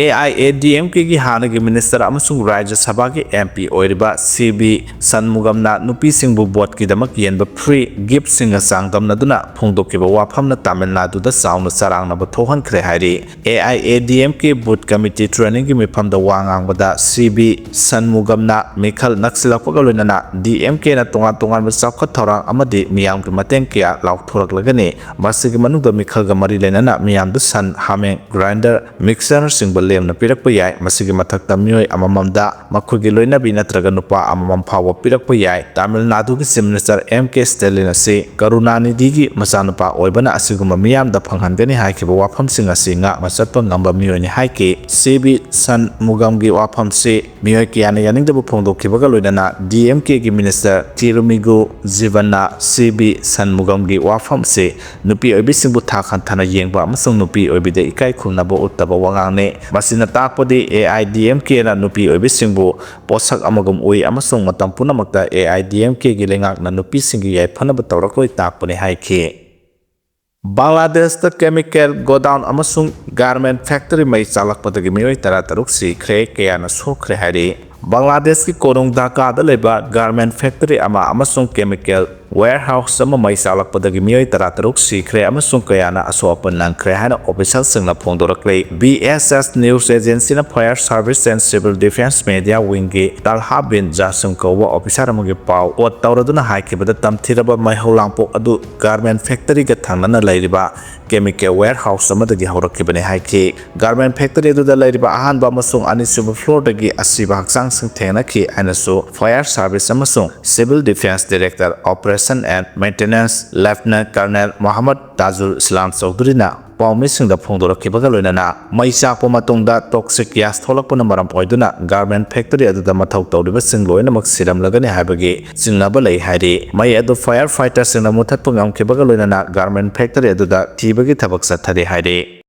AIADMKꯒꯤ ꯍꯥꯟꯅꯒꯤ minister ꯑꯃꯁꯨꯡ ꯔꯥꯖ꯭ꯌ ꯁꯚꯥꯒꯤ MP ꯑꯣꯏꯔꯤꯕ ꯁꯤ ꯚꯤ ꯁꯟꯃꯨꯒꯝꯅ ꯅꯨꯄꯤꯁꯤꯡꯕꯨ voteꯀꯤꯗꯃꯛ ꯌꯦꯟꯕ free giftꯁꯤꯡꯒ ꯆꯥꯡꯗꯝꯅꯗꯨꯅ ꯐꯣꯡꯗꯣꯛꯈꯤꯕ ꯋꯥꯐꯝꯅ ꯇꯥꯃꯤꯜ ꯅꯥꯗꯨꯗ ꯆꯥꯎꯅ ꯆꯔꯥꯡꯅꯕ ꯊꯣꯛꯍꯟꯈ꯭ꯔꯦ ꯍꯥꯏꯔꯤ꯫ AIADMK booth committee trainingꯒꯤ ꯃꯤꯐꯝꯗ ꯋꯥ ꯉꯥꯡꯕꯗ ꯁꯤ ꯚꯤ ꯁꯟꯃꯨꯒꯝꯅ ꯃꯤꯈꯜ ꯅꯛꯁꯤꯜꯂꯛꯄꯒ ꯂꯣꯏꯅꯅ DMKꯅ ꯇꯣꯉꯥꯟ ꯇꯣꯉꯥꯟꯕ ꯆꯥꯎꯈꯠ ꯊꯧꯔꯥꯡ ꯑꯃꯗꯤ ꯃꯤꯌꯥꯝꯒꯤ ꯃꯇꯦꯡ ꯀꯌꯥ ꯂꯥꯎꯊꯣꯔꯛꯂꯒꯅꯤ꯫ ꯃꯁꯤꯒꯤ ꯃꯅꯨꯡꯗ ꯃꯤꯈꯜꯒ ꯃꯔꯤ ꯂꯩꯅꯅ ꯃꯤꯌꯥꯝꯗ ꯁꯟ, ꯍꯥꯃꯦꯡ, grinder, mixerꯅꯆꯤꯡꯕ ꯂꯦꯝꯅ ꯄꯤꯔꯛꯄ ꯌꯥꯏ꯫ ꯃꯁꯤꯒꯤ ꯃꯊꯛꯇ ꯃꯤꯑꯣꯏ ꯑꯃꯃꯝꯗ ꯃꯈꯣꯏꯒꯤ ꯂꯣꯏꯅꯕꯤ ꯅꯠꯇ꯭ꯔꯒ ꯅꯨꯄꯥ ꯑꯃꯃꯝ ꯐꯥꯎꯕ ꯄꯤꯔꯛꯄ ꯌꯥꯏ꯫ ꯇꯥꯃꯤꯜ ꯅꯥꯗꯨꯒꯤ Chief Minister M K Stalin ꯑꯁꯤ ꯀꯔꯨꯅꯥꯅꯤꯙꯤꯒꯤ ꯃꯆꯥꯅꯨꯄꯥ ꯑꯣꯏꯕꯅ ꯑꯁꯤꯒꯨꯝꯕ ꯃꯤꯌꯥꯝꯗ ꯐꯪꯍꯟꯒꯅꯤ ꯍꯥꯏꯈꯤꯕ ꯋꯥꯐꯝꯁꯤꯡ ꯑꯁꯤ ꯉꯥꯛꯅ ꯆꯠꯄ ꯉꯝꯕ ꯃꯤꯑꯣꯏꯅꯤ ꯍꯥꯏꯈꯤ꯫ ꯁꯤ ꯚꯤ ꯁꯟꯃꯨꯒꯝꯒꯤ ꯋꯥꯐꯝꯁꯤ ꯃꯤꯑꯣꯏ ꯀꯌꯥꯅ ꯌꯥꯅꯤꯡꯗꯕ ꯐꯣꯡꯗꯣꯛꯈꯤꯕꯒ ꯂꯣꯏꯅꯅ DMKꯒꯤ minister ꯇꯤꯔꯨꯃꯤꯒꯨ ꯖꯤꯕꯟꯅ ꯁꯤ ꯚꯤ ꯁꯟꯃꯨꯒꯝꯒꯤ ꯋꯥꯐꯝꯁꯤ ꯅꯨꯄꯤ ꯑꯣꯏꯕꯤꯁꯤꯡꯕꯨ ꯊꯥꯛ ꯍꯟꯊꯅ ꯌꯦꯡꯕ ꯑꯃꯁꯨꯡ ꯅꯨꯄꯤ ꯑꯣꯏꯕꯤꯗ ꯏꯀꯥꯏ ꯈꯨꯝꯅꯕ ꯎꯠꯇꯕ ꯋꯥꯉꯥꯡꯅꯤ꯫ ꯃꯁꯤꯅ ꯇꯥꯛꯄꯗꯤ AIADMKꯅ ꯅꯨꯄꯤ ꯑꯣꯏꯕꯤꯁꯤꯡꯕꯨ ꯄꯣꯠꯁꯛ ꯑꯃꯒꯨꯝ ꯎꯏ ꯑꯃꯁꯨꯡ ꯃꯇꯝ ꯄꯨꯝꯅꯃꯛꯇ AIADMKꯒꯤ ꯂꯩꯉꯥꯛꯅ ꯅꯨꯄꯤꯁꯤꯡꯒꯤ ꯌꯥꯏꯐꯅꯕ ꯇꯧꯔꯛꯂꯣꯏ ꯇꯥꯛꯄꯅꯤ ꯍꯥꯏꯈꯤ꯫ ꯕꯪꯒ꯭ꯂꯥꯗꯦꯁꯇ chemical godown ꯑꯃꯁꯨꯡ garment factory ꯃꯩ ꯆꯥꯛꯂꯛꯄꯗꯒꯤ ꯃꯤꯑꯣꯏ ꯇꯔꯥꯇꯔꯨꯛ ꯁꯤꯈ꯭ꯔꯦ, ꯀꯌꯥꯅ ꯁꯣꯛꯈ꯭ꯔꯦ ꯍꯥꯏꯔꯤ꯫ ꯕꯪꯒ꯭ꯂꯥꯗꯦꯁꯀꯤ ꯀꯣꯅꯨꯡ ꯙꯥꯀꯥꯗ ꯂꯩꯕ garment factory ꯑꯃ ꯑꯃꯁꯨꯡ chemical Warehouse ꯑꯃ ꯃꯩ ꯆꯥꯛꯂꯛꯄꯗꯒꯤ ꯃꯤꯑꯣꯏ ꯇꯔꯥꯇꯔꯨꯛ ꯁꯤꯈ꯭ꯔꯦ ꯑꯃꯁꯨꯡ ꯀꯌꯥꯅ ꯑꯁꯣꯛ ꯑꯄꯟ ꯅꯪꯈ꯭ꯔꯦ ꯍꯥꯏꯅ officialꯁꯤꯡꯅ ꯐꯣꯡꯗꯣꯔꯛꯂꯤ꯫ B S S News Agencyꯅ Fire Service and Civil Defence Media Wingꯒꯤ ꯇꯥꯜꯍꯥ ꯕꯤꯟ ꯖꯥꯁꯤꯝ ꯀꯧꯕ officer ꯑꯃꯒꯤ ꯄꯥꯎ quote ꯇꯧꯔꯗꯨꯅ ꯍꯥꯏꯈꯤꯕꯗ, ꯇꯝꯊꯤꯔꯕ ꯃꯩꯍꯧ ꯂꯥꯡꯄꯣꯛ ꯑꯗꯨ garment factoryꯒ ꯊꯪꯅꯅ ꯂꯩꯔꯤꯕ chemical warehouse ꯑꯃꯗꯒꯤ ꯍꯧꯔꯛꯈꯤꯕꯅꯤ ꯍꯥꯏꯈꯤ꯫ Garment factory ꯑꯗꯨꯗ ꯂꯩꯔꯤꯕ ꯑꯍꯥꯟꯕ ꯑꯃꯁꯨꯡ ꯑꯅꯤꯁꯨꯕ floorꯗꯒꯤ ꯑꯁꯤꯕ ꯍꯛꯆꯥꯡꯁꯤꯡ ꯊꯦꯡꯅꯈꯤ ꯍꯥꯏꯅꯁꯨ Fire Service ꯑꯃꯁꯨꯡ Civil Defence Director Operation and Maintenance Lieutenant Colonel Mohammad Tajul Islam Chaudhuryꯅ ꯄꯥꯎꯃꯤꯁꯤꯡꯗ ꯐꯣꯡꯗꯣꯔꯛꯈꯤꯕꯒ ꯂꯣꯏꯅꯅ, ꯃꯩ ꯆꯥꯛꯄ ꯃꯇꯨꯡꯗ toxic gas ꯊꯣꯛꯂꯛꯄꯅ ꯃꯔꯝ ꯑꯣꯏꯗꯨꯅ garment factory ꯑꯗꯨꯗ ꯃꯊꯧ ꯇꯧꯔꯤꯕꯁꯤꯡ ꯂꯣꯏꯅꯃꯛ ꯁꯤꯔꯝꯂꯒꯅꯤ ꯍꯥꯏꯕꯒꯤ ꯆꯤꯡꯅꯕ ꯂꯩ ꯍꯥꯏꯔꯤ꯫ ꯃꯩ ꯑꯗꯨ fire fighterꯁꯤꯡꯅ ꯃꯨꯊꯠꯄ ꯉꯝꯈꯤꯕꯒ ꯂꯣꯏꯅꯅ garment factory ꯑꯗꯨꯗ ꯊꯤꯕꯒꯤ ꯊꯕꯛ ꯆꯠꯊꯔꯤ ꯍꯥꯏꯔꯤ꯫